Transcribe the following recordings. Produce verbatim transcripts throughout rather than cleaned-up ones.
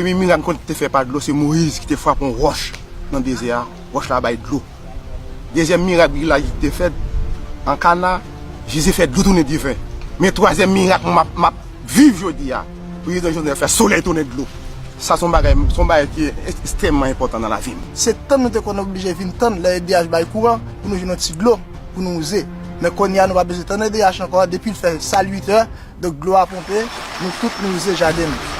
Premye mirak m konn te fè pa dlo, se Moyiz ki te frape yon wòch nan dezè a, wòch la bay dlo. Dezyèm mirak Bib la ki te fèt an Kana, Jezi fè dlo tounen diven. Men twazyèm mirak m ap, m ap viv jodi a, Prezidan Jovenel fè solèy tounen dlo. Sa se yon bagay, se yon bagay ki ekstrèmman enpòtan nan lavi m. Se tann nou te konn oblije vin tann lè E D H bay kouran pou nou jwenn yon ti dlo pou nou wouze. Men kounye a nou pa bezwen tann E D H ankò, depi l fè sal uit è, donk dlo a ponpe, nou tout nou wouze jaden nou.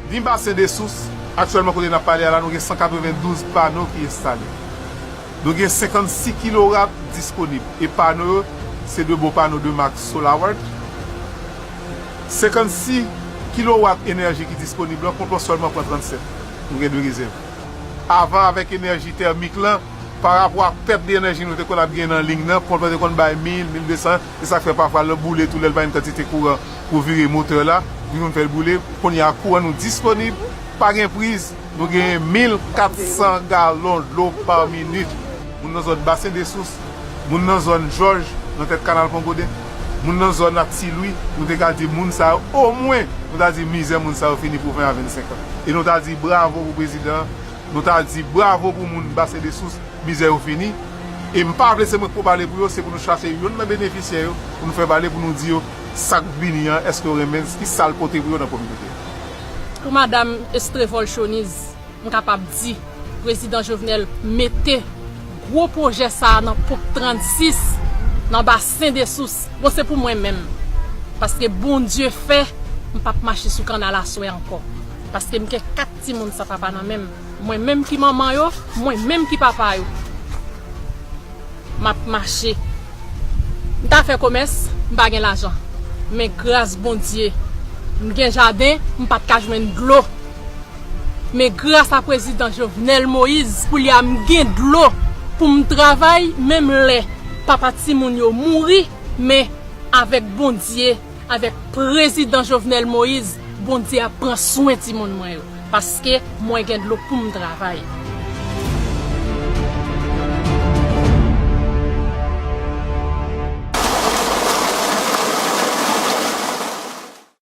Ni Basen de Sous, aktyèlman kote n ap pale a la, nou gen san katrevendouz pano ki enstale. Nou gen senkannsis kilowat disponib. E pano yo, se de bon pano de mak Solawart. Senkannsis kilowat enèji ki disponib lan, ponp lan sèlman pran trannsèt. Nou gen de rezèv. Avan, avèk enèji tèmik lan, pa rapò a pèt de enèji nou te konn ap gen nan liy nan, ponp lan te konn bay mil, mil de san, e sa k fè pafwa l boule tou lè l pa gen kantite kouran pou vire motè la, li konn fè l boule. Kounye a, kouran nou disponib, pa gen priz, nou genyen mil kat san galon dlo pa minit. Moun nan zòn Basen de Sous, moun nan zòn Jòj, nan tèt kanal Pon Goden, moun nan zòn ak Ti Lwi, nou te ka di moun sa yo, omwen, nou ta di mizè moun sa yo fini pou ven a vennsenk an. E nou ta di bravo pou prezidan an, nou ta di bravo pou moun Basen de Sous, mizè yo fini. E m pa vle se mwen k pou pale pou yo, se pou nou chache youn nan benefisyè yo, pou nou fè pale, pou nou di yo sa k vini an, èske yo renmen, ki sa l pote pou yo nan kominote a. Pou madanm Estrevòl Choniz, m kapab di, prezidan Jovenel mete gwo pwojè sa a nan ponp trannsis, nan Basen de Sous. Bon, se pou mwen menm. Paske Bondye fè, m p ap mache sou kanal aswè ankò. Paske m gen kat timoun san papa nan men m. Mwen menm ki manman yo, mwen menm ki papa yo. M ap mache. M ta fè komès, m pa gen lajan. Men gras Bondye, m gen jaden, m pa t ka jwenn dlo. Men gras a prezidan Jovenel Moïse, koulye a m gen dlo pou m travay, menm lè papa timoun yo mouri, men avèk Bondye, avèk prezidan Jovenel Moïse, Bondye ap pran swen timoun mwen yo, paske mwen gen dlo pou m travay.